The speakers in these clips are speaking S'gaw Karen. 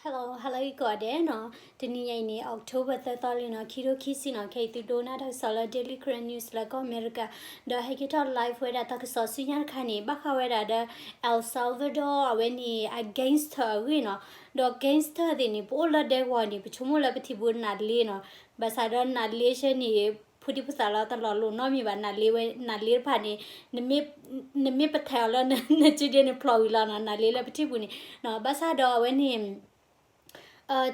Hello, hello ကိးဂၤဒဲးနီၤ, တနံၤညါအံၤန့ၣ် October သၢသီလံနီၤ, ခံထိခံဆံနီၤ, ခဲအံၤသုဒိကနၣ်တၢ်ကစီၣ်လၢ Daily Karen News လၢကီၢ်အမဲရကၤ, ဒီးဟဲက့ၤထီၣ် live ဝဲဒၣ်တၢ်ကစီၣ်ဆူညါတခါန့ၣ် ဘၣ်ဃးဝဲဒၣ်ဒီး El Salvador အဝဲန့ၣ် အ gangster အဂ့ၢ်နီၤ, ဒီး gangster သ့ၣ်န့ၣ် ပအိၣ်လၢဒဲကဝီၤန့ၣ် ပဆိကမိၣ်လၢပထံၣ်ဘူးနးလ့နီၤ, ဘၣ်ဆၣ်ဒီးနးလ့ဆဲန့ၣ် ဖိဒံဖိသၣ်လီၤတလီၤလိၣ်နီတမံၤဘၣ်, နးလ့ဝဲ နးလ့တဖၣ်န့ၣ် နမ့ၢ်ပထဲးအီၤလၢနစုဒ့န့ၣ်ဖျိးဝံၤလီၤနီၤ, နးလ့လၢပထံၣ်ပူၤန့ၣ်နီၤ, ဘၣ်ဆၣ်ဒီးအဝဲန့ၣ်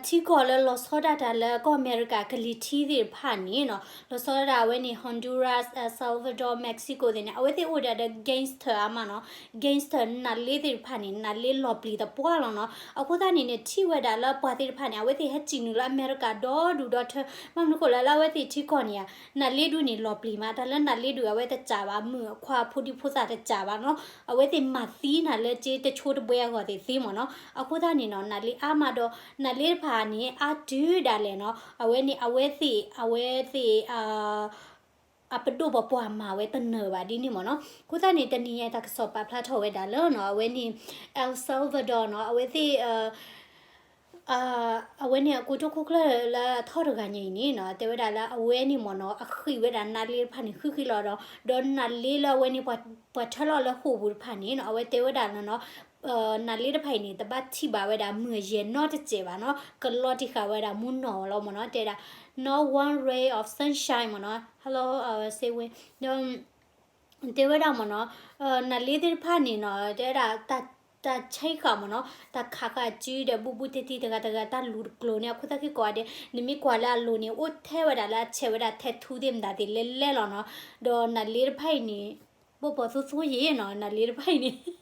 ထံကီၢ်လၢလီၤဆီဒၣ်တၢ်လၢကီၢ်အမဲရကၤကလံၤထံးသ့ၣ်တဖၣ်န့ၣ်နီၤ, လီၤဆီဒၣ်တၢ်အဝဲန့ၣ် Honduras, El Salvador, Mexico သ့ၣ်န့ၣ် အဝဲသ့ၣ်အိၣ်ဝဲဒၣ်ဒီး gangster အါမးနီၤ, gangster နးလ့သ့ၣ်တဖၣ်န့ၣ် နးလ့လီၤပျံၤသပှၢ်လီၤနီၤ, အဃိသတးန့ၣ်န့ၣ် ထံၣ်ဝဲဒၣ်လၢပှၤသ့ၣ်တဖၣ်န့ၣ် အဝဲသ့ၣ်ဟဲစံၣ်နုာ်လၢအမဲရကၤဒီဒူၣ်ဒီထၢ, ဘၣ်မနုၤဃိလဲၣ်လၢအဝဲသ့ၣ်ထံကီၢ်န့ၣ်ဧါ, နးလ့ဒုန့ၣ်လီၤပျံၤမး, တၢ်လၢနးလ့ဒုအဝဲတစၢ်ဘၣ်, မုၣ်အခွါဖိဒံဖိသၣ်တစၢ်ဘၣ်နီၤ, အဝဲသ့ၣ်မၤသံနၤလၢက့တဆိတဘှဲအဂီၢ်သ့ၣ်သ့မ့ၢ်နီၤ, အဃိသတးန့ၣ်နီၤ နးလ့အါမးဒီး နးလ့တဖၣ်န့ၣ် အါတုၤဒၣ်လဲာ်နီၤ, အဝဲန့ၣ် အဝဲသ့ၣ် အဝဲသ့ၣ် အပဒိၣ်ပပှၢ်မၤဝဲတနၢၤဘၣ်ဒ်န့ၣ်မ့ၢ်နီၤ, အဃိသတးန့ၣ် တနံၤညါတၢ်ကစီၣ်ပာ်ဖျါထီၣ်ဝဲဒၣ်လၢနီၤ အဝဲန့ၣ် El Salvador နီၤ, အဝဲသ့ၣ် အဝဲန့ၣ်အကိတိၢ်ခိၣ်ကျၢၢ်လၢအထီၣ်တဂၤညါအံၤန့ၣ်နီၤ, တဲဝဲဒၣ်လၢအဝဲန့ၣ်မ့ၢ်နီၤ အဃံးဝဲဒၣ်နးလ့တဖၣ်န့ၣ်ဃံးဃံးလီၤဒီး ဒီးနးလ့လၢအဝဲန့ၣ် ပှၤထၢလီၤလၢဃိာ်ပူၤတဖၣ်န့ၣ်နီၤ, အဝဲတဲဝဲဒၣ်လၢနီၤ နးလ့တဖၣ်အံၤန့ၣ် တဘၣ်ထံၣ်ဘၣ်ဝဲဒၣ်မုၢ်ယဲၢ်နီတစဲးဘၣ်နီၤ, ကလီၤတံၢ်ဃာ်ဝဲဒၣ်မူနီၢ်လီၤမ့ၢ်နီၤ, တဲဒၣ် not one ray of sunshine မ့ၢ်နီၤ, hello စ့ဝ့, ဒီး တဲဝဲဒၣ်မ့ၢ်နီၤ, နးလ့သ့ၣ်တဖၣ်န့ၣ်နီၤ တဲဝဲဒၣ် တၢ်ဆဲးဃာ်မ့ၢ်နီၤ, တၢ်ခးဃာ်စုဒီး ဘူးဘူးတံၢ်တံၢ်တဂၤတဂၤ တၢ်လူၤတကျိၤန့ၣ် အခိၣ်သၣ်ခံကိးဂၤဒဲး နမ့ၢ်ကွၢ်လၢအလိၤန့ၣ် အိၣ်ထဲဝဲဒၣ်လၢအဆဲးဝဲဒၣ်ထဲထူသ့ၣ်မတၤသ့ၣ်လဲၣ်လဲၣ်လီၤနီၤ, ဒီးနးလ့တဖၣ်အံၤန့ၣ် ဘိၣ်ဘီၣ်သိသိယံာ်နီၤ, နးလ့တဖၣ်အံၤန့ၣ်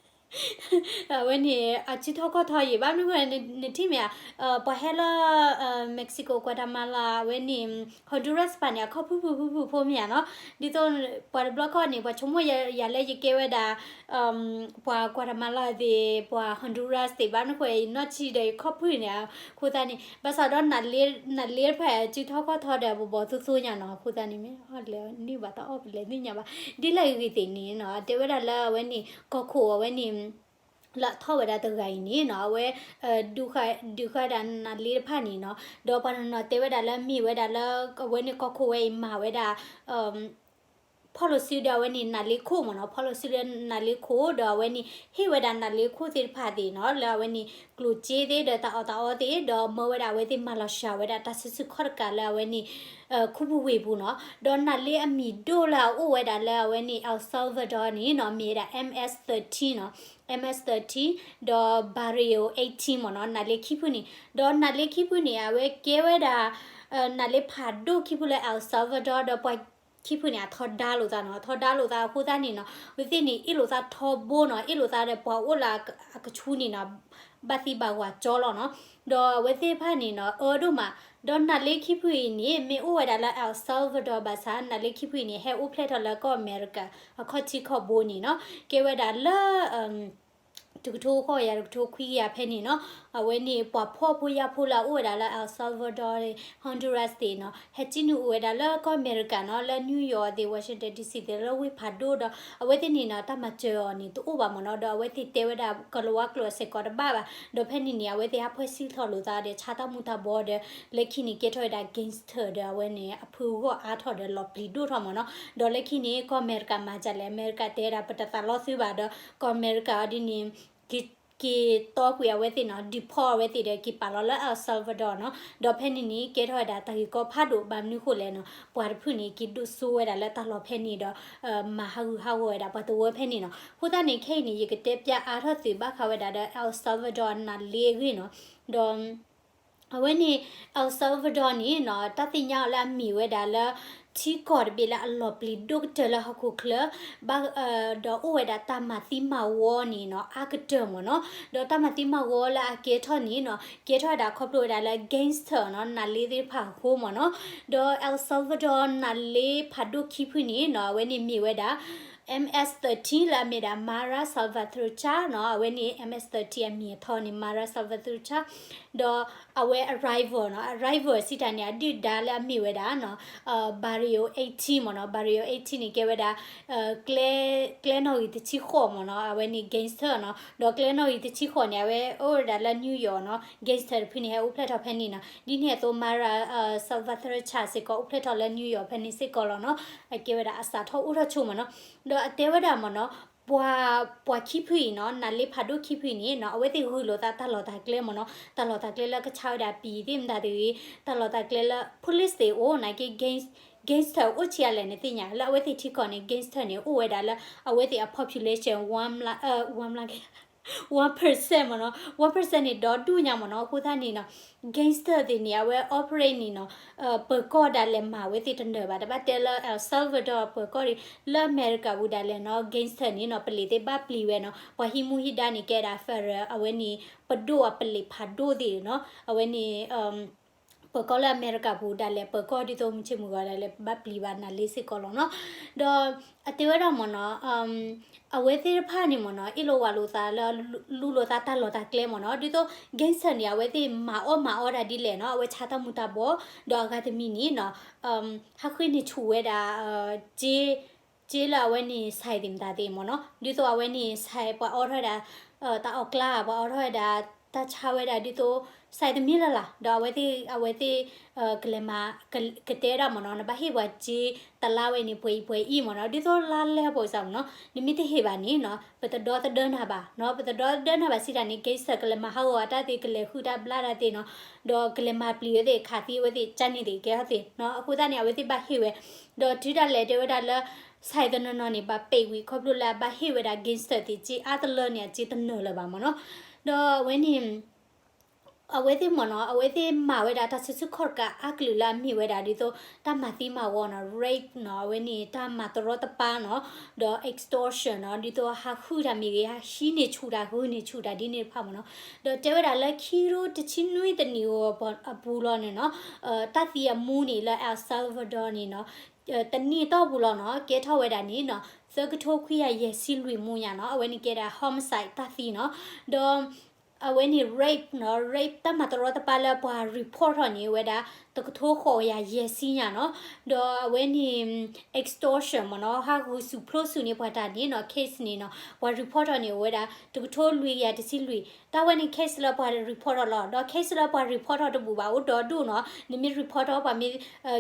အဝဲန့ၣ် အစုထီၣ်ခီၣ်ထီယံာ် ဘၣ်မနုၤဃိ နထံၣ်မ့ၢ်ဧါ, ပှၤဟဲလၢ Mexico, Guatemala အဝဲန့ၣ် Honduras ပၤန့ၣ် အခီၣ်ဖုၣ်ဖုၣ်ဖုၣ်ဖုၣ်ဖိမ့ၢ်ဧါနီၤ, ဒ်သိးပှၤတဘျီခီၣ်န့ၣ် ပှၤဆိကမိၣ်ယၤလၢယကဲဝဲဒၣ် ပှၤ Guatemala သ့ၣ် ပှၤ Honduras သ့ၣ် ဘၣ်မနုၤဃိ ယနီၢ်ဆံးဒီးယခီၣ်ဖုၣ်န့ၣ် အဃိသတးန့ၣ် ဘၣ်ဆၣ်ဒီး နးလ့တဖၣ် စုထီၣ်ခီၣ်ထီဒီးဘိၣ်ဘီၣ်သိသိညါနီၤ, အဃိသတးန့ၣ် မ့ၢ်အီၣ်လဲၤနုာ်ဘၣ်တၢ်အီၣ်ပလဲၤသ့ၣ်ညါဘၣ်, ဒ်လဲၣ်ဂ့ၤဂ့ၤသ့ၣ်န့ၣ်နီၤ တဲဝဲဒၣ်လၢအဝဲန့ၣ် ကီၢ်ခိၣ်အဝဲန့ၣ် လၢအထီၣ်ဝဲဒၣ်တဂၤအံၤန့ၣ်နီၤ အဝဲ ဒုးဃာ်ဒၣ်နးလ့တဖၣ်န့ၣ်နီၤ, ဒီးပှၤတနီၤတဲဝဲဒၣ်လၢမ့ၢ်ဝဲဒၣ်လၢ အဝဲန့ၣ်ကီၢ်ခိၣ်ဝဲအံၤမၤဝဲဒၣ် ဖီၣ်လိာ်စုဒီးအဝဲန့ၣ် နးလ့ခိၣ်မ့ၢ်နီၤ, ဖီၣ်လိာ်စုလၢနးလ့ခိၣ် ဒီးအဝဲန့ၣ် ဟ့ၣ်ဝဲဒၣ်နးလ့ခိၣ်သ့ၣ်တဖၣ်သ့ၣ်နီၤ လၢအဝဲန့ၣ် ကျိၣ်စ့သ့ၣ်ဒီးတၢ်အီၣ်တၢ်အီသ့ၣ် ဒီးမၢဝဲဒၣ်အဝဲသ့ၣ်မၤလီၤစှၤဝဲဒၣ်တၢ်စုဆူၣ်ခီၣ်တကးလၢအဝဲန့ၣ် ခူပူၤဝ့ၢ်ပူၤနီၤ, ဒီးနးလ့အမံၤဒိၣ်လၢအအိၣ်ဝဲဒၣ်လၢအဝဲန့ၣ် El Salvador န့ၣ်နီၤ မ့ၢ်ဝဲဒၣ် MS thirteen နီၤ, MS thirteen ဒီး Barrio eighteen မ့ၢ်နီၤ, နးလ့ခံဖုန့ၣ် ဒီးနးလ့ခံဖုန့ၣ် အဝဲကဲဝဲဒၣ် နးလ့ဖးဒိၣ်ခံဖုလၢ El Salvador ဒီးပှၤခံဖုန့ၣ် အထီဒါလိာ်သးနီၤ, အထီဒါလိာ်သးအဃိသတးန့ၣ်နီၤ အဝဲသ့ၣ်န့ၣ် အ့ၣ်လိာ်သးထီဘိနီၤ, အ့ၣ်လိာ်သးဒီးပှၤအိၣ်လၢအကဆူန့ၣ်နီၤ ဘၣ်သံဘၣ်ဝးကၠီလီၤနီၤ, ဒီးအဝဲသ့ၣ်တဖၣ်န့ၣ်နီၤ အၢဒိၣ်မး, ဒီးနးလ့ခံဖုအံၤန့ၣ် မ့ၢ်အိၣ်ဝဲဒၣ်လၢ El Salvador ဘၣ်ဆၣ် နးလ့ခံဖုအံၤန့ၣ် ဟဲအိၣ်ဖျဲၣ်ထီၣ်လၢကီၢ်အမဲရကၤ အခီၣ်ထံးခီၣ်ဘိန့ၣ်နီၤ, ကဲဝဲဒၣ်လၢ တကထိဃိးကယၤ တကထိခွံကယၤဖဲန့ၣ်နီၤ, အဝဲန့ၣ်ပှၤဖှီၣ်ဖိယာ်ဖိလၢအအိၣ်ဝဲဒၣ်လၢ El Salvador သ့ၣ် Honduras သ့ၣ်နီၤ ဟဲကံၣ်နုာ်အိၣ်ဝဲဒၣ်လၢကီၢ်အမဲရကၤနီၤ, လၢ New York သ့ၣ် Washington D C သ့ၣ် လၢဝ့ၢ်ဖးဒိၣ်ဒီး အဝဲသ့ၣ်န့ၣ်နီၤ တၢ်မၤစၢၤအီၤန့ၣ် တအိၣ်ဘၣ်မ့ၢ်နီၤ, ဒီးအဝဲသ့ၣ်တဲဝဲဒၣ် ကလၤဝါကျိာ်စ့ၢ်ကီးတဘၣ်ဘၣ်, ဒီးဖဲန့ၣ်န့ၣ် အဝဲသ့ၣ်ဟးဖှဲဆံၣ်ထီၣ်လိာ်သးဒီး ဆါတၢ်မူၤတၢ်ဘှီဒီး လၢခံန့ၣ် ကဲထီၣ်ဝဲဒၣ် gangster ဒီးအဝဲန့ၣ် အဖုအဂီၢ်အါထီၣ်ဒီးလီၤပျံၤဒိၣ်ထီၣ်မ့ၢ်နီၤ, ဒီးလၢခံန့ၣ် ကီၢ်အမဲရကၤမၤဒ်လဲၣ်, အမဲရကၤတဲဝဲဒၣ် ပတသးလီသုဘၣ်ဒီး ကီၢ်အမဲရကၤအီၤဒ်န့ၣ် က့ၤတီကွံာ်အဝဲသ့ၣ်နီၤ, deport အဝဲသ့ၣ်ဒီး က့ၤပာ်လီၤလၢ El Salvador နီၤ, ဒီးဖဲန့ၣ်န့ၣ် ကဲထီၣ်ဝဲဒၣ်တၢ်ဂ့ၢ်ကီဖးဒိၣ် ဘၣ်မနုၤဃိလဲၣ်နီၤ, ပှၤတဖုန့ၣ် က့ၤဒိၣ်စိဝဲဒၣ်လၢတၢ်လီၢ်ဖဲန့ၣ်ဒီး မၤဟးဂူာ်ဟးဂီၤဝဲဒၣ်ပှၤသဝီဖဲန့ၣ်နီၤ, အဃိသတးန့ၣ် ခဲအံၤန့ၣ် ယကတဲပျးအါထီၣ်သုဘၣ်ဃးဝဲဒၣ်ဒီး El Salvador နးလ့အဂ့ၢ်နီၤ, ဒီး အဝဲန့ၣ် El Salvador န့ၣ်နီၤ, တၢ်သ့ၣ်ညါအီၤလၢအမ့ၢ်ဝဲဒၣ်လၢ ထံကီၢ်တဘ့ၣ်လၢအလီၤပျံၤဒိၣ်ကတၢၢ်လၢဟီၣ်ခိၣ်ချၢ, ဘၣ်, ဒီးအိၣ်ဝဲဒၣ်တၢ်မၤသံမၤဝီန့ၣ်နီၤ, အါကတၢၢ်မ့ၢ်နီၤ, ဒီးတၢ်မၤသံမၤဝီလၢအကဲထီၣ်န့ၣ်နီၤ, ကဲထီၣ်ဝဲဒၣ်ခီဖျိဝဲဒၣ်လၢ gangster နီၤ, နးလ့သ့ၣ်တဖၣ်အဃိမ့ၢ်နီၤ, ဒီး El Salvador နးလ့ဖးဒိၣ်ခံဖုန့ၣ်နီၤ, အဝဲန့ၣ်မ့ၢ်ဝဲဒၣ် MS thirteen လၢအမ့ၢ်ဒၣ် Mara Salvatrucha နီၤ, အဝဲန့ၣ် MS thirteen အမံၤအထီန့ၣ် Mara Salvatrucha, ဒီးအဝဲ arrival နီၤ, arrival စံးတၢ်န့ၣ် အဒုၣ်ဒါလၢအမ့ၢ်ဝဲဒၣ်နီၤ, Barrio eighteen မ့ၢ်နီၤ, Barrio eighteen န့ၣ် ကဲဝဲဒၣ် ကျဲ ကျဲနီၣ်ဂံၢ်တဆံဃိးမ့ၢ်နီၤ, အဝဲန့ၣ် gangster နီၤ, ဒီးကျဲနီၣ်ဂံၢ်တဆံဃိးန့ၣ် အဝဲအိၣ်ဝဲဒၣ်လၢ New York နီၤ, gangster တဖုန့ၣ် ဟဲအိၣ်ဖျဲၣ်ထီၣ်ဖဲန့ၣ်နီၤ, ဒ်န့ၣ်အသိး Mara Salvatrucha စ့ၢ်ကီး အိၣ်ဖျဲၣ်ထီၣ်လၢ New York ဖဲန့ၣ်စ့ၢ်ကီးလီၤနီၤ, အကဲဝဲဒၣ်အစးထီၣ်အိၣ်ထီၣ်ဆိမ့ၢ်နီၤ, ဒီးအတဲဝဲဒၣ်မ့ၢ်နီၤ, ပှၤ ပှၤခံဖုအံၤနီၤ, နးလ့ဖးဒိၣ်ခံဖုအံၤန့ၣ်နီၤ, အဝဲသ့ၣ်ဂုာ်လိာ်သးတၢ်လီၢ်တၢ်ကျဲမ့ၢ်နီၤ, တၢ်လီၢ်တၢ်ကျဲလၢကဆါဝဲဒၣ်ပံာ်သ့ၣ်မတၤတဂ့ၤ, တၢ်လီၢ်တၢ်ကျဲလၢ police သ့ၣ်အိၣ်နာ်က့ gang- gangster အိၣ်ဆံးအါလဲၣ်န့ၣ်သ့ၣ်ညါ, လၢအဝဲသ့ၣ်ထံကီၢ်န့ၣ် gangster န့ၣ် အိၣ်ဝဲဒၣ်လၢ အဝဲသ့ၣ်အ population one မလၢ one မလၢ one percent မ့ၢ်နီၤ, one percent န့ၣ်ဒီဒူၣ်ညါမ့ၢ်နီၤ, အဃိသတးန့ၣ်နီၤ, gangster သ့ၣ်န့ၣ် အဝဲ operate န့ၣ်နီၤ, ပၢၤကီၢ်ဒၣ်လဲာ်မၤဝဲသ့ၣ်တနၢၤဘၣ်, တဘၣ်တဲလၢ El Salvador ပၢၤကီၢ်ဒီး လၢအမဲရကၤပူၤဒၣ်လဲာ်နီၤ, gangster န့ၣ်နီၤ, ပလံးသ့ၣ်ဘၣ်ပျံၤဝဲနီၤ, ပှၤဟံးမူဟံးဒါန့ၣ်ကဲဒၣ် federal အဝဲန့ၣ် ပဒိၣ်အပလံးဖးဒိၣ်သ့ၣ်နီၤ, အဝဲန့ၣ် ပၢၤကီၢ်လၢအမဲရကၤပူၤဒၣ်လဲာ် ပၢၤကီၢ်ဒ်သိးမုၢ်ဆ့ၣ်မုၢ်ဂီၤဒၣ်လဲာ် ဘၣ်ပျံၤဘၣ်နးလ့စ့ၢ်ကီးလီၤနီၤ, ဒီးအတဲဝဲဒၣ်မ့ၢ်နီၤ, အဝဲသ့ၣ်တဖၣ်န့ၣ်မ့ၢ်နီၤ, အ့ၣ်လိာ်ဝးလိာ်သးလၢ လူလိာ်သးတၢ်လီၢ်တၢ်ကျဲမ့ၢ်နီၤ, ဒ်သိး gangster န့ၣ် အဝဲသ့ၣ်မၤအီၣ်မၤအီဒၣ်ဒ်လဲၣ်နီၤ, အဝဲဆါတၢ်မူၤတၢ်ဘှီး, ဒီးအဂၤတမံၤန့ၣ်နီၤ, ဟးဃ့န့ၢ်ဆူၣ်ဝဲဒၣ် က့ က့လၢအဝဲန့ၣ် ဆိုင် သ့ၣ်မတၤသ့ၣ်မ့ၢ်နီၤ, ဒ်သိးအဝဲန့ၣ် ဆိုင် ပှၤအိးထီၣ်ဝဲဒၣ် တၢ်အီၣ်ကျါ, ပှၤအိးထီၣ်ဝဲဒၣ် တၢ်ဆါဝဲဒၣ်ဒ်သိး ဆိုင် တမံၤလၢ်လၢ်, ဒီးအဝဲသ့ၣ် အဝဲသ့ၣ် ကလဲၤမၤ ကတဲဒၣ်မ့ၢ်နီၤ, နဘၣ်ဟ့ၣ်ပှၤစ့တလါဝဲန့ၣ် ပှဲၤအံၤပှဲၤအံၤမ့ၢ်နီၤ, ဒ်သိးလါလဲအပူၤစ့ၢ်မ့ၢ်နီၤ, နမ့ၢ်တဟ့ၣ်ဘၣ်န့ၣ်နီၤ, ပတဒီသဒၢနၤဘၣ်နီၤ, ပတဒီသဒၢနၤဘၣ်စံးတၢ်န့ၣ် gangster ကလဲၤမၤဟးဂီၤအတၢ်သ့ၣ်, ကလဲၤဃုတၢ်ဘျၣ်တၢ်သ့ၣ်နီၤ, ဒီးကလဲၤမၤပျံၤဝဲသ့ၣ်, ခးသံဝဲသ့ၣ်, ကန့ၣ်သ့ၣ်ကဲထီၣ်သ့ၣ်နီၤ, အဃိသတးန့ၣ် အဝဲသ့ၣ်ဘၣ်ဟ့ၣ်ဝဲ, ဒီးတုၤဒၣ်လဲာ်တဲဝဲဒၣ်လၢ ဆိုင် တနီၤနီၤန့ၣ် ဘၣ်ပဲာ်ဝံၤ ခီဖျိလၢအဘၣ်ဟ့ၣ်ဝဲဒၣ် gangster သ့ၣ် စ့အါတလၢန့ၣ် အစ့တနၢၤလၢၤဘၣ်မ့ၢ်နီၤ, ဒီးအဝဲန့ၣ် အဝဲသ့ၣ်မ့ၢ်နီၤ, အဝဲသ့ၣ်မၤဝဲဒၣ်တၢ်စုဆူၣ်ခီၣ်တကးအါကလုာ်လၢအမ့ၢ်ဝဲဒၣ်ဒ်သိး တၢ်မၤသံမၤဝီနီၤ, rape နီၤ, အဝဲန့ၣ် တၢ်မၤတရီတပါနီၤ, ဒီး extortion နီၤ, ဒ်သိးဟးဃုတၢ်မ့ၢ်ဂ့ၤ, ဟးဟံးန့ၢ်ဆူၣ်တၢ်, ဂုာ်န့ၢ်ဆူၣ်တၢ်ဒ်န့ၣ်တဖၣ်မ့ၢ်နီၤ, ဒီးတဲဝဲဒၣ်လၢခံကထိတဆံနွံတနံၣ်အပူၤလီၤန့ၣ်နီၤ, တၢ်သံအမူန့ၣ်လၢ El Salvador န့ၣ်နီၤ, တနံၣ်တီၢ်ပူၤလီၤနီၤ, ကဲထီၣ်ဝဲဒၣ်န့ၣ်နီၤ, သၢကထိခွံကယၤယဲၢ်ဆံလွံၢ်မူညါနီၤ, အဝဲန့ၣ်ကဲဒၣ် homicide တၢ်သံနီၤ, ဒီး အဝဲန့ၣ် rape နီၤ, rape တၢ်မၤတရီတပါလၢပှၤ report ထီၣ်န့ၣ် ဝဲဒၣ် တကထိဃိးကယၤယဲၢ်ဆံညါနီၤ, ဒီးအဝဲန့ၣ် extortion မ့ၢ်နီၤ, ဟးဂုာ်ဆူၣ်ဖျိဆူၣ်န့ၢ်ပှၤတၢ်န့ၣ်နီၤ, case န့ၣ်နီၤ, ပှၤ report ထီၣ်န့ၣ် အိၣ်ဝဲဒၣ် တကထိလွံၢ်ကယၤတဆံလွံၢ်, တၢ်ဝဲန့ၣ် case လၢပှၤ report ထီၣ်လီၤ, ဒီး case လၢပှၤ report ထီၣ်တဘူၣ်ဘၣ် အိၣ်ဒီဒူၣ်နီၤ, နမ့ၢ် report ထီၣ် ပှၤမ့ၢ်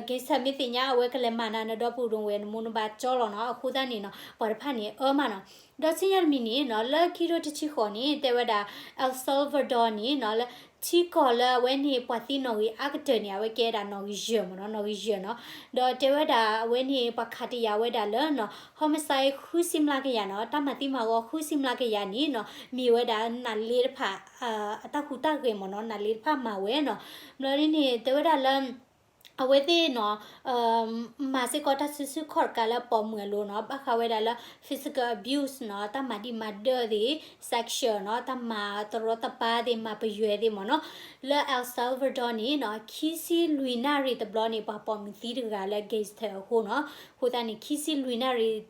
gangster မ့ၢ်သ့ၣ်ညါ အဝဲကလဲၤမၤနၤ နဒီပုၢ်ဒီဝဲၢ် နမိၢ်နပၢ်ကၠီလီၤနီၤ, အဃိသတးန့ၣ်နီၤ ပှၤတဖၣ်န့ၣ် အၢမးနီၤ, ဒီးဆူညါတမံၤန့ၣ်နီၤ, လၢခံကထိတဆံဃိးန့ၣ် တဲဝဲဒၣ် El Salvador န့ၣ်နီၤ, လၢထံကီၢ်လၢအဝဲန့ၣ် ပှၤသံနီၣ်ဂံၢ်အါကတၢၢ်န့ၣ် အဝဲကဲဒၣ်နီၣ်ဂံၢ်ယဲၢ်မ့ၢ်နီၤ, နီၣ်ဂံၢ်ယဲၢ်နီၤ, ဒီးတဲဝဲဒၣ်အဝဲန့ၣ် ပှၤခးတယာ်ဝဲဒၣ်လၢနီၤ, homicide ဃုဆံမျးကယၤနီၤ, တၢ်မၤသံမၤဂီၤဃုဆံမျးကယၤန့ၣ်နီၤ, မ့ၢ်ဝဲဒၣ်နးလ့တဖၣ် အတၢ်ဟူးတၢ်ဂဲၤမ့ၢ်နီၤ, နးလ့တဖၣ်မၤဝဲနီၤ, ဘျီဒ်န့ၣ် တဲဝဲဒၣ်လၢ အဝဲသ့ၣ်နီၤ မၤစ့ၢ်ကီးတၢ်စုဆူၣ်ခီၣ်တကးလၢပိာ်မုၣ်အလိၤနီၤ, ဘၣ်ဃးဝဲဒၣ်လၢ physical abuse နီၤ, တၢ်မၤဒံးမၤဒၢၣ်သ့ၣ်, sexual နီၤ, တၢ်မၤတရီတပါသ့ၣ်, မၤပယွဲသ့ၣ်မ့ၢ်နီၤ, လၢ El Salvador န့ၣ်နီၤ, ခံဆံလွံၢ်နၣ်ရံၣ်တဘျီန့ၣ် ပှၤပိာ်မုၣ်သံတဂၤလၢ gangster အဃိနီၤ, အဃိသတးန့ၣ် ခံဆံလွံၢ်နၣ်ရံၣ်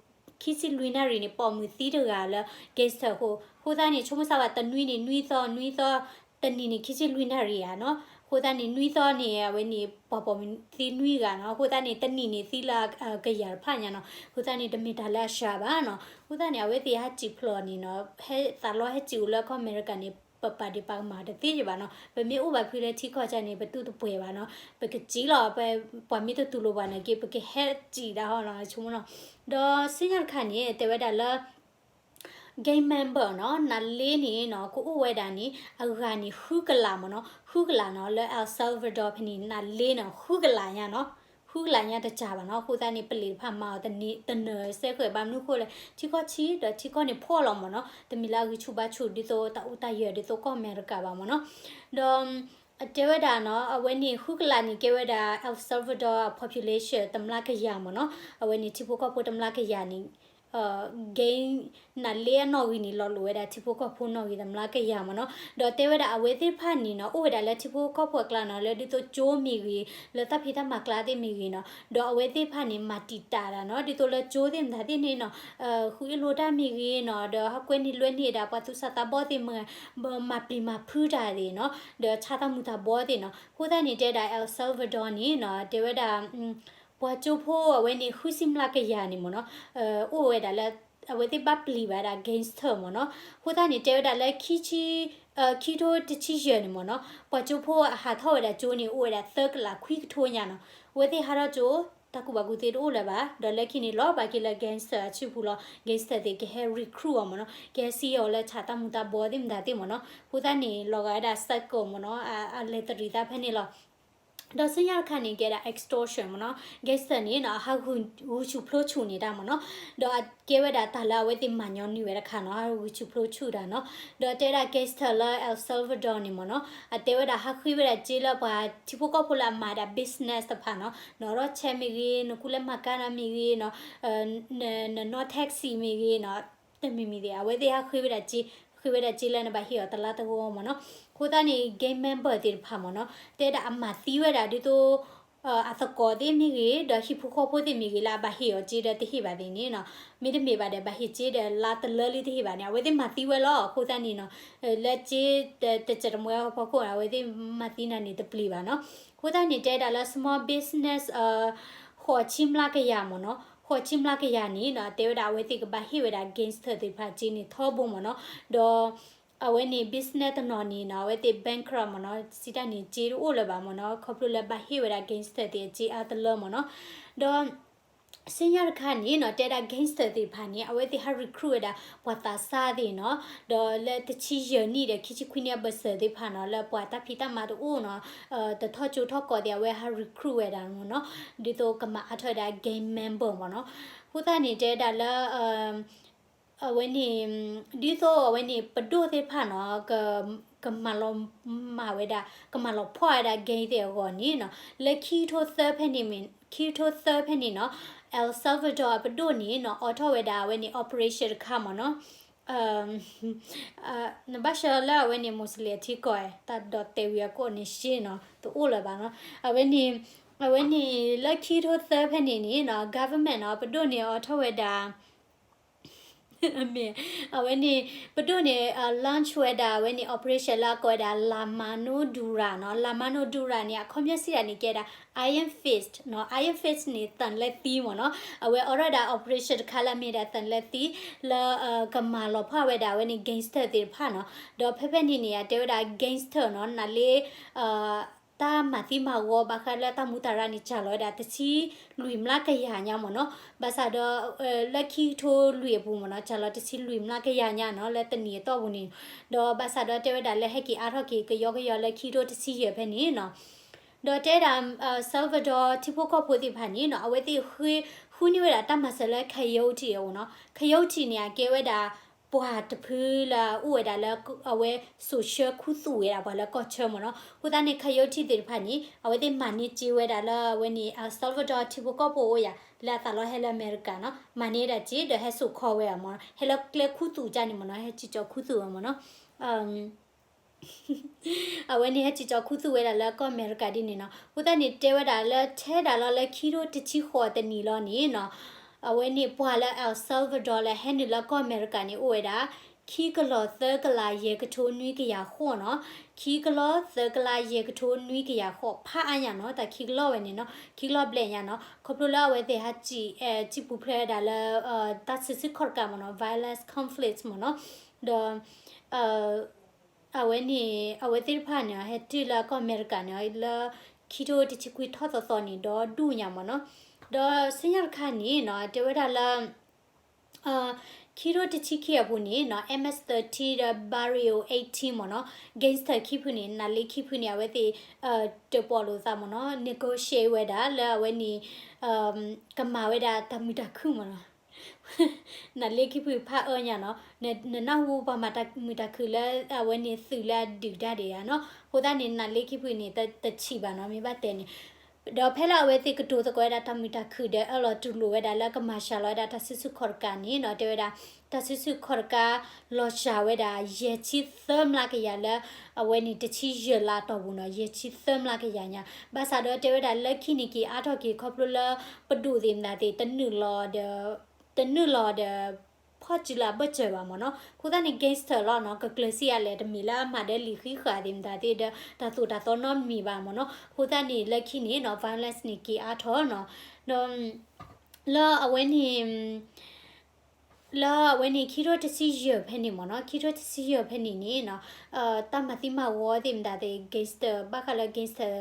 ခံဆံလွံၢ်နၣ်ရံၣ်န့ၣ် ပိာ်မုၣ်သံတဂၤလၢ gangster အဃိ, အဃိသတးန့ၣ် ဆိကမိၣ်ဆၣ်ဝဲတနွံန့ၣ် နွံသီ, နွံသီ တနံၣ်န့ၣ် ခံဆံလွံၢ်နၣ်ရံၣ်ဧါနီၤ, အဃိသတးန့ၣ် နွံသီန့ၣ် အဝဲန့ၣ် ပှၤပိာ်မုၣ်သံနွံဂၤနီၤ, အဃိသတးန့ၣ် တနံၣ်န့ၣ် သံလၢကယၤတဖၣ်ညါနီၤ, အဃိသတးန့ၣ် တမ့ၢ်တၢ်လၢအစှၤဘၣ်နီၤ, အဃိသတးန့ၣ် အဝဲသ့ၣ်ဟဲစံၣ်ဖျိးန့ၣ်နီၤ, ဟဲသးလီဟဲစံၣ်အိၣ်လၢကီၢ်အမဲရကၤန့ၣ် ပပာ်ဒံးပာ်ကမၣ်တသ့ယဘၣ်နီၤ, ပမ့ၢ်အိၣ်ဘၣ်ဖဲလၢထံကီၢ်ကၢန့ၣ် ပတူၢ်တပှဲၤဘၣ်နီၤ, ပကစံၣ်လီၤ, ပှၤမ့ၢ်တတူၢ်လိာ်ဘၣ်နာ်က့ ပကဟဲစံၣ်ဒၣ်ဟီနီၤ, ဆိကမိၣ်နီၤ, ဒီးဆူညါတခါန့ၣ် တဲဝဲဒၣ်လၢ gang member နီၤ, နးလ့န့ၣ်နီၤ, ကအိၣ်ဝဲဒၣ်န့ၣ် အဂၤန့ၣ် ဃုကလးမ့ၢ်နီၤ, ဃုကလးနီၤ, လၢ El Salvador ဖဲန့ၣ် နးလ့န့ၣ် ဃုကလးညါနီၤ, ဃုကလးညါတစှၤဘၣ်နီၤ, အဃိသတးန့ၣ် ပလံးတဖၣ်မၤအီၤတနၢၤစဲဃဲၤ, ဘၣ်မနုၤဃိလဲၣ် ထံကီၢ်ဆံး ဒီးထံကီၢ်န့ၣ်ဖှီၣ်လီၤမ့ၢ်နီၤ, တမ့ၢ်လၢအဂံၢ်ဆူၣ်ဘါဆူၣ် ဒ်သိးတၢ်အိၣ်တၢ်ယၢၤ ဒ်သိးကီၢ်အမဲရကၤဘၣ်မ့ၢ်နီၤ, ဒီး တဲဝဲဒၣ်နီၤ, အဝဲန့ၣ် ဃုကလးန့ၣ် ကဲဝဲဒၣ် El Salvador population တမျးကယၤမ့ၢ်နီၤ, အဝဲန့ၣ် ထံဖိကီၢ်ဖိတမျးကယၤန့ၣ် ဂ့ၢ်နၤလ့အနီၣ်ဂံၢ်န့ၣ် လီၤလိာ်ဝဲဒၣ်ထံဖိကီၢ်ဖိနီၣ်ဂံၢ်တမျးကယၤမ့ၢ်နီၤ. ဒီးတဲဝဲဒၣ်အဝဲသ့ၣ်တဖၣ်န့ၣ်နီၤ အိၣ်ဝဲဒၣ်လၢထံဖိကီၢ်ဖိအကျါနီၤ လၢဒ်သိးကၠိမ့ၢ်ဂ့ၤ လၢတၢ်ဖံးတၢ်မၤကျါသ့ၣ်မ့ၢ်ဂ့ၤနီၤ ဒီးအဝဲသ့ၣ်တဖၣ်န့ၣ် မၤတံာ်တာ်ဒၣ်နီၤ ဒ်သိးလၢကၠိသ့ၣ်မတၤသ့ၣ်န့ၣ်နီၤ ဃုအ့ၣ်လိာ်တၢ်မ့ၢ်ဂ့ၤနီၤ ဒီးဟးကွဲန့ၢ်လွဲန့ၢ်ဒၣ်ပှၤသူၣ်စၢ်သးဘီၣ်သ့ၣ်မ့ၢ်ဂ့ၤ မၤပျံၤမၤဖုးတၢ်သ့ၣ်နီၤ ဒီးဆါတၢ်မူၤတၢ်ဘှီးသ့ၣ်နီၤ. အဃိသတးန့ၣ် တဲဝဲဒၣ် El Salvador န့ၣ်နီၤ တဲဝဲဒၣ် ပှၤကၠိဖိအဝဲန့ၣ် ဃုဆံမျးကယၤန့ၣ်မ့ၢ်နီၤ အိၣ်ဝဲဒၣ်လၢ အဝဲသ့ၣ်ဘၣ်ပျံၤဘၣ်ဒၣ် gangster မ့ၢ်နီၤ. အဃိသတးန့ၣ် တဲဝဲဒၣ်လၢ ခံထိတဆံယဲၢ်န့ၣ်မ့ၢ်နီၤ ပှၤကၠိဖိအဟးထီၣ်ဝဲဒၣ်ကၠိန့ၣ် အိၣ်ဝဲဒၣ်သၢကလးခွံကထိညါနီၤ. အဝဲသ့ၣ်ဟးထီၣ်ကၠိ တၢ်ကူၣ်ဘၣ်ကူၣ်သ့တအိၣ်လၢၤဘၣ် ဒီးလၢခံန့ၣ်လီၤဘၣ်က့ၤလၢ gangster အစုပူၤလီၤ. gangster သ့ၣ်ကဟဲ recruit အီၤမ့ၢ်နီၤ ကဟဲစံၣ်အီၤလၢဆးတၢ်မူၤတၢ်ဘှီးသ့ၣ်မတၤသ့ၣ်မ့ၢ်နီၤ. အဃိသတးန့ၣ် လီၤဂာ်ဝဲဒၣ် cycle မ့ၢ်နီၤ အလဲၤတရံးသးဖဲန့ၣ်လီၤ. ဒီးဆူညါတခါန့ၣ် ကဲဒၣ် extortion မ့ၢ်နီၤ gangster န့ၣ်နီၤ အဟးဂုာ်ဆူၣ်ဖျိဆူၣ်န့ၢ်တၢ်မ့ၢ်နီၤ ဒီးအကဲဝဲဒၣ်တၢ်လၢအဝဲသ့ၣ်မၤညီနုၢ်ဝဲတခါနီၤ ဟးဂုာ်ဆူၣ်ဖျိဆူၣ်တၢ်နီၤ. ဒီးတဲဝဲဒၣ် gangster လၢ El Salvador န့ၣ်မ့ၢ်နီၤ အတဲဝဲဒၣ်ဟးဃ့ဝဲဒၣ်စ့လၢပှၤထံဖိကီၢ်ဖိလၢအမၤဒၣ် business တဖၣ်နီၤ နအိးထီၣ်ဆဲးမ့ၢ်ဂ့ၤ နကူလဲၤမၤကါနၤမ့ၢ်ဂ့ၤနီၤ နနီၣ် taxi မ့ၢ်ဂ့ၤနီၤ တမံၤမံၤသ့ၣ် အဝဲသ့ၣ်ဟးဃ့ဝဲဒၣ်စ့ ဃ့ဝဲဒၣ်စ့လၢနဘၣ်ဟ့ၣ်အီၤတလါတဂီၤမ့ၢ်နီၤ. အဃိသတးန့ၣ် gang member သ့ၣ်တဖၣ်မ့ၢ်နီၤ တဲဒၣ်အမၤသံဝဲဒၣ်ဒ်သိး အသကိးသ့ၣ်မ့ၢ်ဂ့ၤ ဒီးဟံၣ်ဖိဃီဖိသ့ၣ်မ့ၢ်ဂ့ၤလၢအဘၣ်ဟ့ၣ်အီၤစ့ဒီးတဟ့ၣ်ဘၣ်သ့ၣ်န့ၣ်နီၤ မ့တမ့ၢ်ဘၣ်ဒီးဘၣ်ဟ့ၣ်စ့ဒီးလါတလၢလံတဟ့ၣ်ဘၣ်န့ၣ် အဝဲသ့ၣ်မၤသံဝဲလီၤ. အဃိသတးန့ၣ်နီၤ လၢစ့တစဲးတမှဲအဖီခိၣ် အဝဲသ့ၣ်မၤသံနၤန့ၣ်တပျံၤဘၣ်နီၤ. အဃိသတးန့ၣ် တဲဒၣ်လၢ small business ဃိးဆံမျးကယၤမ့ၢ်နီၤ ဃိးဆံမျးကယၤန့ၣ်နီၤ တဲဝဲဒၣ်အဝဲသ့ၣ်ကဘၣ်ဟ့ၣ်ဝဲဒၣ် gangster သ့ၣ်တဖၣ်စ့န့ၣ်ထီဘိမ့ၢ်နီၤ. ဒီး အဝဲန့ၣ် business တနီၤန့ၣ်နီၤ အဝဲသ့ၣ် bankrupt မ့ၢ်နီၤ စံးတၢ်န့ၣ်စ့တအိၣ်လၢၤဘၣ်မ့ၢ်နီၤ ခီဖျိလၢဘၣ်ဟ့ၣ်ဝဲဒၣ် gangster သ့ၣ်အစ့အါတလၢမ့ၢ်နီၤ. ဒီး ဆူညါတခါန့ၣ်နီၤ တဲဒၣ် gangster သ့ၣ်တဖၣ်န့ၣ် အဝဲသ့ၣ်ဟး recruit ဝဲဒၣ် ပှၤသးစၢ်သ့ၣ်နီၤ ဒီးလၢတဆံယဲၢ်နံၣ်ဒီးခံဆံခွံနံၣ်အဘၢၣ်စၢၤသ့ၣ်တဖၣ်နီၤ လၢပှၤတၢ်ဖံးတၢ်မၤတအိၣ်နီၤ တထီၣ်ကၠိထီၣ်ကိးသ့ၣ် အဝဲဟး recruit ဝဲဒၣ်မ့ၢ်နီၤ ဒ်သိးကမၤအါထီၣ်ဝဲဒၣ် gang member မ့ၢ်နီၤ. အဃိသတးန့ၣ် တဲဒၣ်လၢ အဝဲန့ၣ် ဒ်သိးအဝဲန့ၣ် ပဒိၣ်သ့ၣ်တဖၣ်နီၤ ကမၤလီၤမၢ်ဝဲဒၣ် ကမၤလီၤဖှီၣ်ဝဲဒၣ် gang သ့ၣ်အဂီၢ်န့ၣ်နီၤ လၢခံကထိသၢဖဲန့ၣ် ခံကထိသၢဖဲန့ၣ်နီၤ El Salvador အပဒိၣ်န့ၣ်နီၤ အိးထီၣ်ဝဲဒၣ်အဝဲန့ၣ် operation တခါမ့ၢ်နီၤ နဘၣ်ဆှၢလၢအဝဲန့ၣ် Muslim အထံကီၢ် တၢ်ဒီးတဲာ်ဝံၤအကိးန့ၣ်ရှ့နီၤ တအိၣ်လၢၤဘၣ်နီၤ အဝဲန့ၣ် အဝဲန့ၣ်လၢခံကထိသၢဖဲန့ၣ်န့ၣ်နီၤ government နီၤ ပဒိၣ်န့ၣ်အိးထီၣ်ဝဲဒၣ် မ့ၢ် အဝဲန့ၣ် ပဒိၣ်န့ၣ် launch ဝဲဒၣ်အဝဲန့ၣ် operation လၢအကိးဝဲဒၣ် La Mano Dura နီၤ La Mano Dura န့ၣ် အခီပညီစံးဒၣ်န့ၣ်ကဲဒၣ် Iron Fist နီၤ Iron Fist န့ၣ် သၣ်လဲသံမ့ၢ်နီၤ အဝဲအိးထီၣ်ဝဲဒၣ် operation တခါလၢအမ့ၢ်ဒၣ်သၣ်လဲသံ လၢ ကမၤလီၤဖှီၣ်ဝဲဒၣ်အဝဲန့ၣ် gangster သ့ၣ်တဖၣ်နီၤ ဒီးဖဲဖဲန့ၣ်န့ၣ် အတဲဝဲဒၣ် gangster နီၤ နၤလ့ တၢ်မၤသံမၤဂီၤဘၣ်ဃးလၢတၢ်မူးတၢ်ရၢ်န့ၣ် စၢ်လီၤဝဲဒၣ်တဆံလွံၢ်မျးကယၤညါမ့ၢ်နီၤ ဘၣ်ဆၣ်ဒီး လၢခံကထိလွံၢ်အပူၤမ့ၢ်နီၤ စၢ်လီၤတဆံလွံၢ်မျးကယၤညါနီၤ လၢတနံၣ်အတီၢ်ပူၤန့ၣ် ဒီးဘၣ်ဆၣ်ဒီးတဲဝဲဒၣ်လၢဟဲက့ၤအါထီၣ်က့ၤကယီကယီလၢခံကထိတဆံယဲၢ်ဖဲန့ၣ်နီၤ ဒီးတဲဒၣ် Salvador ထံဖိကီၢ်ဖိသ့ၣ်တဖၣ်န့ၣ်နီၤ အဝဲသ့ၣ်ဃုန့ၢ်ဝဲဒၣ်တၢ်မၤစၢၤလၢ coyote အအိၣ်နီၤ coyote န့ၣ် အကဲဝဲဒၣ် ပှၤတဖုလၢအအိၣ်ဝဲဒၣ်လၢ အဝဲစိာ်ဆှၢခူသူၣ်ဝဲဒၣ်ပှၤလၢကီၢ်ဆၢမ့ၢ်နီၤ အဃိသတးန့ၣ် coyote သ့ၣ်တဖၣ်န့ၣ် အဝဲသ့ၣ်မၤန့ၢ်စ့ဝဲဒၣ်လၢအဝဲန့ၣ် El Salvador ထံဖိကီၢ်ဖိအိၣ်ယၤ လၢအသးလီၤဟဲလၢအမဲရကၤနီၤ မၤန့ၢ်ဒၣ်စ့ဒီးဟဲစိာ်ခီဝဲဒၣ်မ့ၢ်နီၤ ဟဲလၢကျဲခူသူၣ်ကၢ်န့ၣ်မ့ၢ်နီၤ ဟဲစံၣ်ကၠီၤခူသူၣ်ဝဲမ့ၢ်နီၤ အဝဲန့ၣ်ဟဲစံၣ်ကၠီၤခူသူၣ်ဝဲဒၣ်လၢကီၢ်အမဲရကၤဒ်န့ၣ်နီၤ အဃိသတးန့ၣ်တဲဝဲဒၣ်လၢထဲဒၣ်လီၤလၢခံကထိတဆံဃိးတနံၣ်လီၤန့ၣ်နီၤ အဝဲန့ၣ်ပှၤလၢ El Salvador လၢဟဲနုာ်လၢကီၢ်အမဲရကၤန့ၣ်အိၣ်ဝဲဒၣ် ခံကလီၤသၢကလးယဲၢ်ကထိနွံကယၤဃိးနီၤ ခံကလီၤသၢကလးယဲၢ်ကထိနွံကယၤဃိး ဖးအါညါနီၤ တၢ်ခံကလီၤဝဲန့ၣ်နီၤ ခံကလီၤဘျဲၣ်ညါနီၤ ခီဖျိလၢအဝဲသ့ၣ်ဟးစံၣ် စံၣ်ပူၤဖျဲးဝဲဒၣ်လၢ တၢ်ဆံးဆံးခီၣ်တကးမ့ၢ်နီၤ violence conflict မ့ၢ်နီၤ ဒီး အဝဲန့ၣ် အဝဲသ့ၣ်တဖၣ်န့ၣ် ဟဲတုၤလၢကီၢ်အမဲရကၤန့ၣ် လၢခံကထိတဆံခွံထီၣ်သီသီန့ၣ် ဒီဒူၣ်ညါမ့ၢ်နီၤ ဒီးဆူညါတခါန့ၣ်နီၤ တဲဝဲဒၣ်လၢ ခံကထိတဆံခံအပူၤန့ၣ်နီၤ MS thirteen ဒီး Barrio eighteen မ့ၢ်နီၤ gangster ခံဖုန့ၣ် နၤလ့ခံဖုန့ၣ် အဝဲသ့ၣ် တၢၣ်ပီၣ်လိာ်သးမ့ၢ်နီၤ negotiate ဝဲဒၣ်လၢအဝဲန့ၣ် ကမၤဝဲဒၣ်တၢ်မုာ်တၢ်ခုၣ်မ့ၢ်နီၤ နၤလ့ခံဖုဖးအၢညါနီၤ နနၢ်ဟူပှၤမၤတၢ်မုာ်တၢ်ခုၣ်လၢ အဝဲန့ၣ်သုးလၢအဒုးတၢ်ဒံးဧါနီၤ အဃိသတးန့ၣ် နၤလ့ခံဖုန့ၣ် တဆံးဘၣ်နီၤ မ့ၢ်ဘၣ်တဲန့ၣ် ဒီးဖဲလၢအဝဲသ့ၣ်ကတိၤသကိးဝဲဒၣ်တၢ်မုာ်တၢ်ခုၣ်ဒီး အၢၣ်လီၤတူၢ်လိာ်ဝဲဒၣ်လၢကမၤစှၤလီၤဝဲဒၣ်တၢ်စုဆူၣ်ခီၣ်တကးန့ၣ်နီၤ တဲဝဲဒၣ် တၢ်စုဆူၣ်ခီၣ်တကး လီၤစှၤဝဲဒၣ် ယဲၢ်ဆံသၢမျးကယၤလၢ အဝဲန့ၣ်တဆံယဲၢ်လါအတီၢ်ပူၤနီၤ ယဲၢ်ဆံသၢမျးကယၤညါ ဘၣ်ဆၣ်ဒီးတဲဝဲဒၣ်လၢခံန့ၣ်က့ၤအါထီၣ်က့ၤခီဖျိလၢ ပဒိၣ်သ့ၣ်မတၤသ့ၣ် တနုာ်လီၤဒီး တနုာ်လီၤဒီး ဖီၣ်စုလၢအဘၢၣ်စၢၤဘၣ်မ့ၢ်နီၤ အဃိသတးန့ၣ် gangster လီၤနီၤ ကကျၢၤစံးအါလဲၣ် တမ့ၢ်လၢအမၤဒီးလံာ်ဃံးဃာ်သ့ၣ်မတၤသ့ၣ်ဒီး တၢ်သိၣ်တၢ်သီနီတမံၤဘၣ်မ့ၢ်နီၤ အဃိသတးန့ၣ် လၢခံန့ၣ်နီၤ violence န့ၣ်က့ၤအါထီၣ်နီၤ ဒီး လၢအဝဲန့ၣ် လၢအဝဲန့ၣ် ခံထိတဆံယဲၢ်ဖဲန့ၣ်မ့ၢ်နီၤ ခံထိတဆံယဲၢ်ဖဲန့ၣ်န့ၣ် တၢ်မၤသံမၤဂီၤသ့ၣ်မတၤသ့ၣ် gangster ဘၣ်ဃးလၢ gangster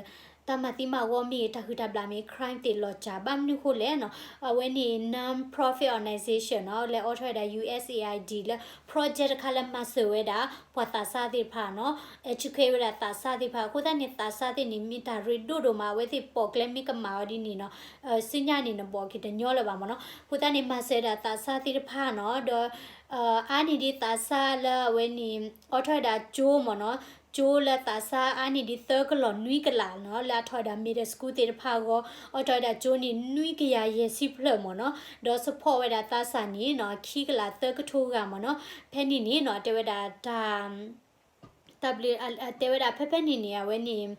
တၢ်မၤသံမၤဂီၤမ့ၢ်ဂ့ၤ တၢ်ဟုၣ်တၢ်ဘျၣ်မ့ၢ် crime သ့ၣ်လီၤစှၤ ဘၣ်မနုၤဃိလဲၣ်နီၤ အဝဲန့ၣ် non-profit organization နီၤ လဲၤအိးထီၣ်ဝဲဒၣ် U S A I D လၢ project တခါလၢမၤစၢၤဝဲဒၣ် ပှၤသးစၢ်သ့ၣ်တဖၣ်နီၤ educate ဝဲဒၣ်သးစၢ်သ့ၣ်တဖၣ် အဃိသတးန့ၣ် သးစၢ်သ့ၣ်န့ၣ် မ့ၢ်တၢ်ရ့ဒိၣ်ဒိၣ်မး အဝဲသ့ၣ်ပိာ်ကျဲမ့ၢ်ကမၣ်အီၤဒ်န့ၣ်နီၤ စံညါန့ၣ်နဘိးက့ၤတညီလၢၤဘၣ်မ့ၢ်နီၤ အဃိသတးန့ၣ် မၤစၢၤဝဲဒၣ်သးစၢ်သ့ၣ်တဖၣ်နီၤ ဒီး အါန့ၢ်ဒ်သးစၢ်လၢအဝဲန့ၣ် အိးထီၣ်ဝဲဒၣ်ကၠိမ့ၢ်နီၤ ကၠိလၢသးစၢ်အါန့ၢ်ဒ်သၢကလီၢ်နွံကလးနီၤ လၢအထီၣ်ဝဲဒၣ် middle school သ့ၣ်တဖၣ်အဂီၢ် အိးထီၣ်ဝဲဒၣ်ကၠိန့ၣ် နွံကယၤယဲၢ်ဆံဖျၢၣ်မ့ၢ်နီၤ ဒီး support ဝဲဒၣ်သးစၢ်န့ၣ်နီၤ ခံကလးသၢကထိဂၤမ့ၢ်နီၤ ဖဲန့ၣ်န့ၣ်နီၤ တဲဝဲဒၣ်တၢ် တၢ်ဘျုး တဲဝဲဒၣ်ဖဲဖဲန့ၣ်န့ၣ် အဝဲန့ၣ်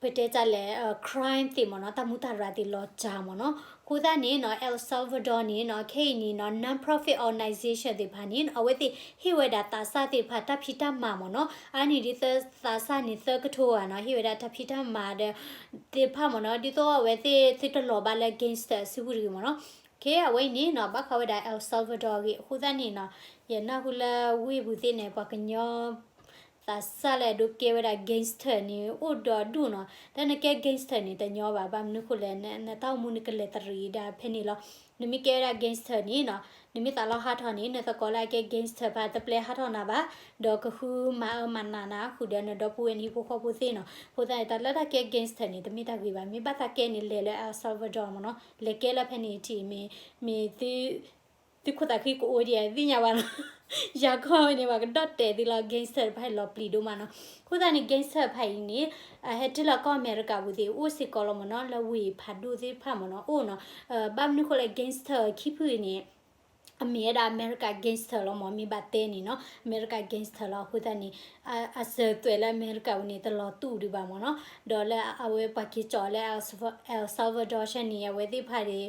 ပတဲတၢ်လဲၣ် crime သ့ၣ်မ့ၢ်နီၤ တၢ်မူတၢ်ရၢ်သ့ၣ်လီၤစှၤမ့ၢ်နီၤ အဃိသတးန့ၣ်နီၤ El Salvador န့ၣ်နီၤ ခဲအံၤန့ၣ်နီၤ non-profit organization သ့ၣ်တဖၣ်န့ၣ် အဝဲသ့ၣ်ဟ့ၣ်ဝဲဒၣ်သးစၢ်သ့ၣ်တဖၣ်တၢ်ဖံးတၢ်မၤမ့ၢ်နီၤ အါန့ၢ်ဒ်သးစၢ်န့ၣ်သၢကထိဂၤနီၤ ဟ့ၣ်ဝဲဒၣ်တၢ်ဖံးတၢ်မၤဒီး သ့ၣ်တဖၣ်မ့ၢ်နီၤ ဒ်သိးအဝဲသ့ၣ်သုတလီၤဘၣ်လၢ gangster အစုပူၤတဂ့ၤမ့ၢ်နီၤ ခဲအဝဲအံၤန့ၣ်နီၤ ဘၣ်ဃးဝဲဒၣ် El Salvador အဂ့ၢ် အဃိသတးန့ၣ်နီၤ ယနၢ်ဟူလၢဝ့ၢ်ပူၤသ့ၣ်န့ၣ် ပှၤကညီ သးစၢ်လၢအဒိးကဲဝဲဒၣ် gangster န့ၣ် အိၣ်ဒီးဒူၣ်နီၤ တၢ်နကဲ gangster န့ၣ် တညီဘၣ် ဘၣ်မနုၤဃိလဲၣ် နတၢ်အိၣ်မူနကလဲၤတရံးဒၣ်ဖဲန့ၣ်လီၤ နမ့ၢ်ကဲဝဲဒၣ် gangster န့ၣ်နီၤ နမ့ၢ်သးလီဟးထီၣ်န့ၣ် နသကိးလၢအကဲ gangster တပျဲဟးထီၣ်နၤဘၣ် ဒီးကဃုမၤအၢမၤနးနၤ ဃုာ်ဒီးနဒီပုၢ်ဝဲၢ်နဟံၣ်ဖိဃီဖိသ့ၣ်နီၤ အဃိသတးန့ၣ် တၢ်လၢတၢ်ကဲ gangster န့ၣ် တမ့ၢ်တၢ်ဂ့ၤဘၣ် မ့ၢ်ဘၣ်သးကဲန့ၣ် လဲၤလၢ El Salvador မ့ၢ်နီၤ လဲၤကဲလၢဖဲန့ၣ်ထံၣ် မ့ၢ် မ့ၢ်သု သုခိၣ်သးခုကအိၣ်ဒံးသ့ၣ်ညါဘၣ်နီၤ ယၤခီန့ၣ် ပှၤကဒီၣ်တဲာ်သုလီၤ gangster တဖၣ်အံၤလီၤပျံၤဒိၣ်မးနီၤ အဃိသတးန့ၣ် gangster တဖၣ်အံၤန့ၣ် ဟဲတုၤလၢကီၢ်အမဲရကၤပူၤသ့ၣ် အိၣ်စ့ၢ်ကီးလီၤမ့ၢ်နီၤ လၢဝ့ၢ်ဖးဒိၣ်သ့ၣ်တဖၣ်မ့ၢ်နီၤ အိၣ်နီၤ ဘၣ်မနုၤဃိလဲၣ် gangster ခံဖုအံၤန့ၣ် အမ့ၢ်ဝဲဒၣ်အမဲရကၤ gangster လီၤမ့ၢ် မ့ၢ်ဘၣ်တဲန့ၣ်နီၤ အမဲရကၤ gangster လီၤ အဃိသတးန့ၣ် အစၢၤသွဲၣ်လၢအမဲရကၤပူၤန့ၣ် တလီၤတူၢ်ဒံးဘၣ်မ့ၢ်နီၤ ဒီးလၢအဝဲပှၤက့ၤကၠီလၢ El Salvador ဆဲန့ၣ် အဝဲသ့ၣ်တဖၣ်န့ၣ်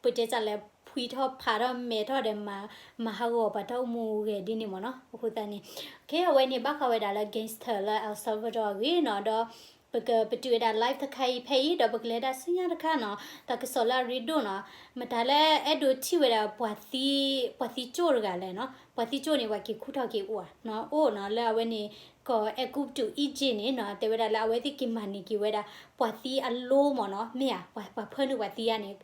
ပတဲတၢ်လဲၣ် ဖှံထီၣ်ဖးထီၣ်မဲာ်ထီၣ်ဒီး မၤဟးဂီၤပှၤတၢ်အိၣ်မူဂဲၤဒ်န့ၣ်မ့ၢ်နီၤ အဃိသတးန့ၣ် ခဲအဝဲန့ၣ် ဘၣ်ဃးဝဲဒၣ်လၢ gangster လၢ El Salvador အဂ့ၢ်နီၤ ဒီး ပကပတုာ်ဝဲဒၣ် live တခါအံၤဖဲအံၤ ဒီးပကလဲၤဒၣ်ဆူညါတခါနီၤ တၢ်ကစီၣ်လၢအရ့ဒိၣ်နီၤ မတၤလၢအဲၣ်ဒိးထံၣ်ဝဲဒၣ် ပှၤသံကၠိၣ်တဂၤလဲၣ်နီၤ ပှၤသံကၠိၣ်န့ၣ် ပှၤက့ၤခူၣ်ထီၣ်က့ၤအိၣ်ဧါနီၤ အိၣ်နီၤ လၢအဝဲန့ၣ် ကီၢ်အဲၤကူပတူး Egypt န့ၣ်နီၤ တဲဝဲဒၣ်လၢအဝဲသ့ၣ်က့ၤမၤန့ၢ်က့ၤဝဲဒၣ် ပှၤသံအလိမ့ၢ်နီၤ မ့ၢ်ဧါ ပှၤဖၢနုာ်ပှၤသံဧါန့ၣ်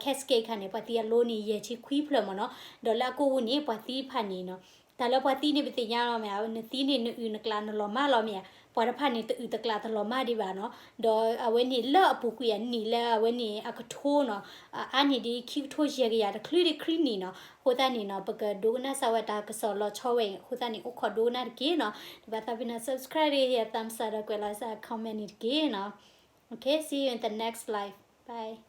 casket ခါန့ၣ် ပှၤသံအလိန့ၣ် ယဲၢ်ဆံခွံဖျၢၣ်မ့ၢ်နီၤ ဒီးလၢအကိာ်ပူၤန့ၣ် ပှၤသံတဖၣ်န့ၣ်နီၤ တၢ်လၢပှၤသံန့ၣ် ပသ့ၣ်ညါလီၤမ့ၢ်ဧါ နသံန့ၣ် နအုၣ်နကျးနလီၤမၢ်လီၤမ့ၢ်ဧါ ပှၤတဖၣ်န့ၣ် တအုၣ်တကျးတလီၤမၢ်ဒံးဘၣ်နီၤ ဒီးအဝဲန့ၣ်လၢအပူၤကွံာ်အနံၣ်လၢအဝဲန့ၣ်အကထိနီၤ အါန့ၢ်ဒံးခံကထိယဲၢ်ကယၤတချုးဒံးခွံနံၣ်နီၤ အဃိသတးန့ၣ်နီၤ ပကဒိကနၣ်စၢၤဝဲတၢ်ကစီၣ်လီၤဆီဝဲအံၤ အဃိသတးန့ၣ် အိၣ်ခိးဒိကနၣ်တက့ၢ်နီၤ တဘၣ်သးပ့ၤနီၤ subscribe တဂ့ၤ thumbs up ဒီးကွဲးလီၤစၢၤ comment န့ၣ်တက့ၢ်နီၤ Okay, see you in the next live. Bye.